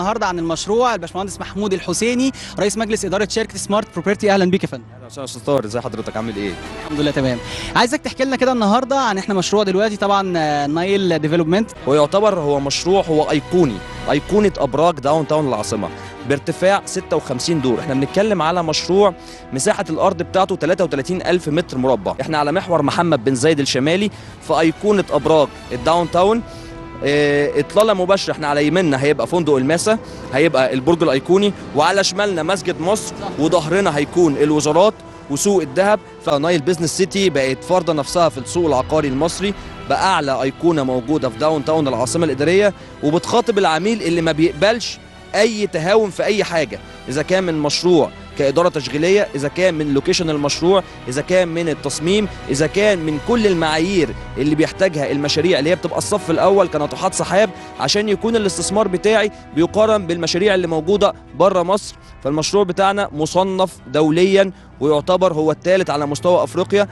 النهارده عن المشروع الباشمهندس محمود الحسيني، رئيس مجلس ادارة شركة Smart Property. اهلا بيك يا فندم. اهلا وسهلا استاذ طارق، ازي حضرتك؟ عامل ايه؟ الحمد لله تمام. عايزك تحكي لنا كده النهارده عن احنا مشروع دلوقتي طبعا Nile Development. هو يعتبر هو مشروع هو ايقوني، ايقونة ابراج downtown العاصمة بارتفاع 56 دور. احنا بنتكلم على مشروع مساحة الارض بتاعته 33 الف متر مربع. احنا على محور محمد بن زايد الشمالي في ايقونة ابراج ال downtown. اطلالة مباشره، احنا على يميننا هيبقى فندق الماسه، هيبقى البرج الايقوني، وعلى شمالنا مسجد مصر، وظهرنا هيكون الوزارات وسوق الذهب. ف Nile Business City بقت فارضه نفسها في السوق العقاري المصري باعلى ايقونة موجودة في downtown العاصمة الاداريه، وبتخاطب العميل اللي ما بيقبلش اي تهاون في اي حاجه، اذا كان من مشروع كادارة تشغيليه، اذا كان من location المشروع، اذا كان من التصميم، اذا كان من كل المعايير اللي بيحتاجها المشاريع اللي هي بتبقى الصف الاول كناطحات سحاب، عشان يكون الاستثمار بتاعي بيقارن بالمشاريع اللي موجودة بره مصر. فالمشروع بتاعنا مصنف دوليا ويعتبر هو الثالث على مستوى افريقيا.